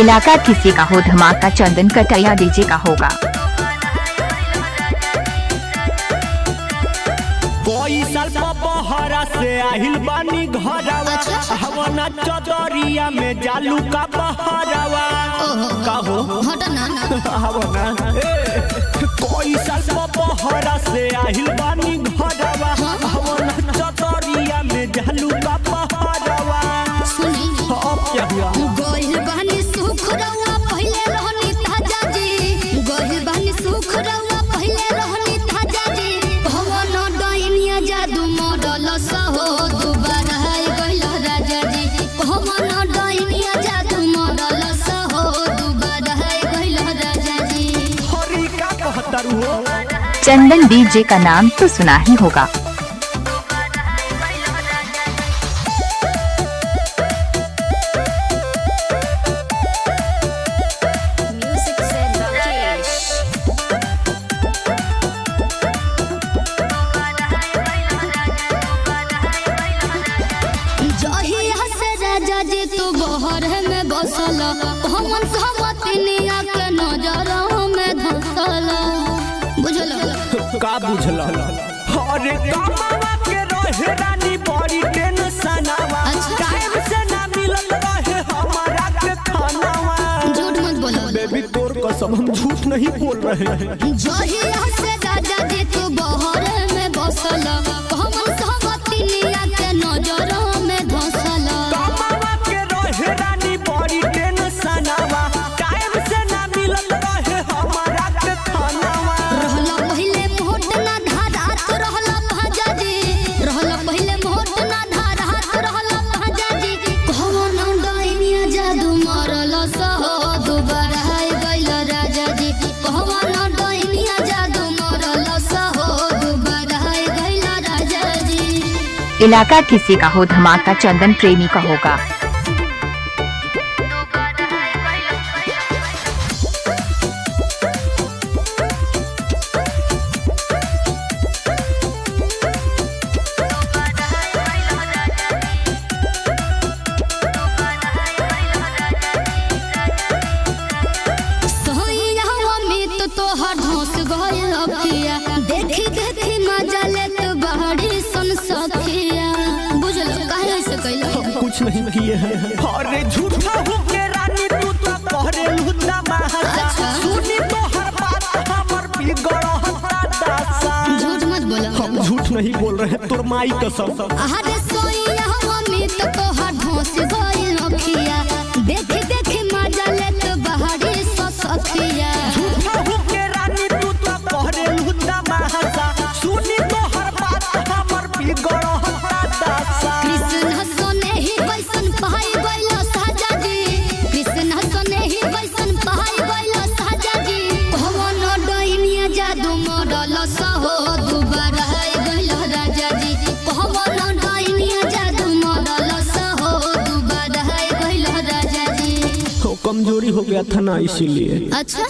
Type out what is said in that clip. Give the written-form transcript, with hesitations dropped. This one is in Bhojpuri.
इलाका किसी का हो धमाका चंदन कटैया डीजे का होगा। कोई साल बहरा से आहिल बानी घरवा, हवना चदरिया में जालू का बहरावा। का हो? हट ना। हवना ए, कोई साल बहरा से आहिल बानी घरवा, हवना चदरिया में जालू का बहरावा। सुनी। अब क्या हुआ? गोहिल बहनी सुख रउआ पहिले रहनी ताजा जी, गोहिल बहनी सुख रउआ पहिले रहनी ताजा जी। भवन डैनिया जादू मॉडल सहो दुबारा आइ गइल राजा जी। भवन डैनिया जादू मॉडल सहो दुबारा आइ गइल राजा जी। हरी का कहतर हो? चंदन डीजे का नाम तो सुना ही होगा। जहिया से राजा जी तू बहर में बसल, हमन सहमतिनिया के नजर में धसल, बुझल? का बुझल? अरे कमावा के रहे रानी बड़ी टेंशनवा। अच्छा। टाइम से ना मिलत रहे हमारा के खानावा। झूठ मत बोलो। बेबी, तोर कसम, हम झूठ नहीं बोल रहे हैं। जहिया से राजा जी तू बहर में बसल, हमन सहमतिनिया के नजर में धसल। कमावा के रहे रानी बड़ी टेंशनवा, टाइम से ना मिलत रहे हमारा के खानावा। रहला पहिले मोट ना धारात रहला भाजा जी, रहला पहिले मोट ना धारात रहला भाजा जी। कौन डाइनिया जादू मरल सहो दुबारा आइ गइल राजा जी। कौन डाइनिया जादू मरल सहो दुबारा आइ गइल राजा जी। इलाका किसी का हो धमाका चंदन प्रेमी का होगा। सोइया अमित तोहर धोस गइल अखिया, देखी देखी मजा लेत बहरी सन सखिया। बुझल? काहे ऐसे कैल? हम कुछ नहीं किए हैं। अरे झूठा हो के रानी तू तो कहरे लुता महासा। अच्छा। सुनी तो हर बात हमर बिगड़ता दासा। झूठ मत बोलो। हम झूठ नहीं बोल रहे हैं, तोर माई कसम। अरे सोइया अमित तोहर धोस गइल अखिया, देखी देखी मजा लेत बहरी सन सखिया। झूठा हो के रानी तू तो कहरे लुता महासा, सुनी तो हर बात हमर बिगड़ता दासा। कृष्ण सोने ही वैसन पाई गइल साजा जी, कृष्ण सोने ही वैसन पाई गइल साजा जी। कौन डैनिया जादू मरल सहो दुबारा आइ गइल राजा जी। कौन डैनिया जादू मरल सहो दुबारा आइ गइल राजा जी। कमजोरी हो गया था ना, इसीलिए। अच्छा।